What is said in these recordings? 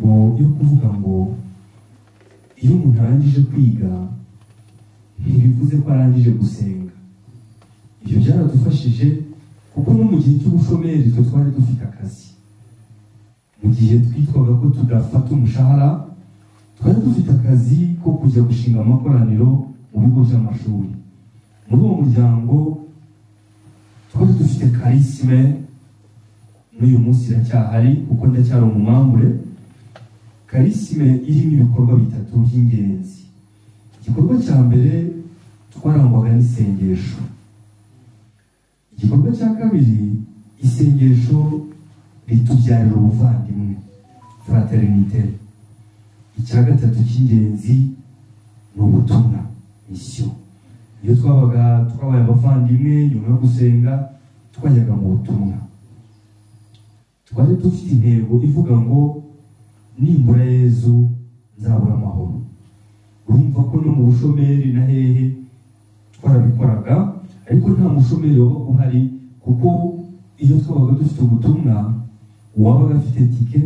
Yo kuvuga ngo iyo umuntu arangije kwiga ntibivuze ko arangije gusenga. Ibyo byaradufashije kuko no mu gihe cy'ubushomeri twe twari dufite akazi. Mu gihe twitwaga ko tudafata umushahara, twari dufite akazi ko kujya gushinga amakoraniro mu bigo by'amashuri. Muri uwo muryango twari dufite charisme, n'uyu munsi iracyahari kuko ndacyari umumembre. Charisme irimo ibikorwa bitatu by'ingenzi. Igikorwa cya mbere, twarangwaga n'isengesho. Igikorwa cya kabiri, isengesho ritubyarira ubuvandimwe, fraternité. Icya gatatu cy'ingenzi ni ubutumwa, mission. Iyo twabaga twabaye abavandimwe nyuma yo gusenga, twajyaga mu butumwa. Twari dufite intego ivuga ngo nimbura Yezu nzabura amahoro. Urumva ko no mu bushomeri na hehe twarabikoraga, ariko nta mushomeri wabaga uhari, kuko iyo twabaga dufite ubutumwa, uwabaga afite tike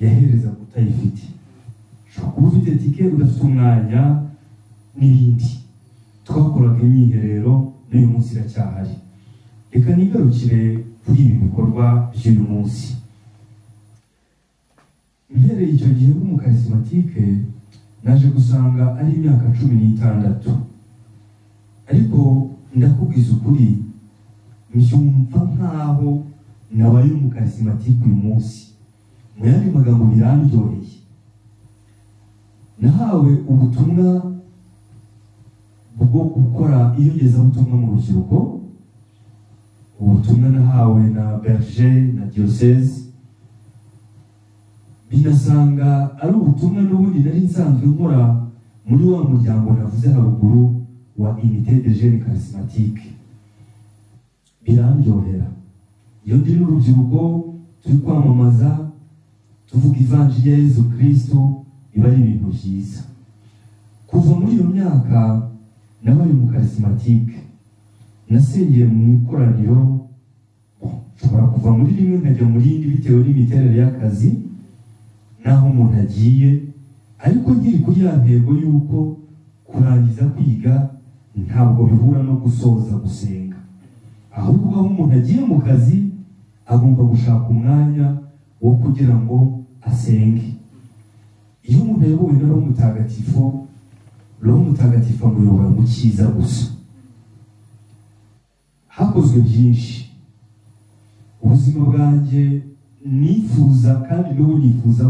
yaherezaga utayifite. Ushobora kuba ufite tike udafite umwanya n'ibindi. Twakoraga imyiherero, n'uyu munsi iracyahari. Reka nigarukire kuri ibi bikorwa by'uyu munsi. Mpereye icyo gihe nk'umucharismatique, naje gusanga ari imyaka 16, ariko ndakubwiza ukuri, mbyumva nkaho nabaye umucharismatique uyu munsi. Mu yandi magambo, birandyoheye. Nahawe ubutumwa bwo gukora iyogezabutumwa mu rubyiruko, ubutumwa nahawe na berger na diocèse, binasanga ari ubutumwa n'ubundi nari nsanzwe nkora muri wa muryango navuze haruguru wa Unité de Jeunes Charismatiques. Birandyohera iyo ndi n'urubyiruko, turi kwamamaza, tuvuga ivanjiri ya Yezu Kristo, biba ari ibintu byiza. Kuva muri iyo myaka nabaye umucharismatique, nasengeye mu ikoraniro. Nshobora kuva muri rimwe nkajya mu rindi bitewe n'imiterere y'akazi n'aho umuntu agiye, ariko nkiri kuri ya ntego y'uko kurangiza kwiga ntabwo bihura no gusoza gusenga, ahubwo aho umuntu agiye mu kazi agomba gushaka umwanya wo kugira ngo asenge. Iyo umuntu ayobowe na Roho Mutagatifu, Roho Mutagatifu amuyobora mu cyiza gusa. Hakozwe byinshi. Ubuzima bwanjye nifuza kandi n'ubu nifuza.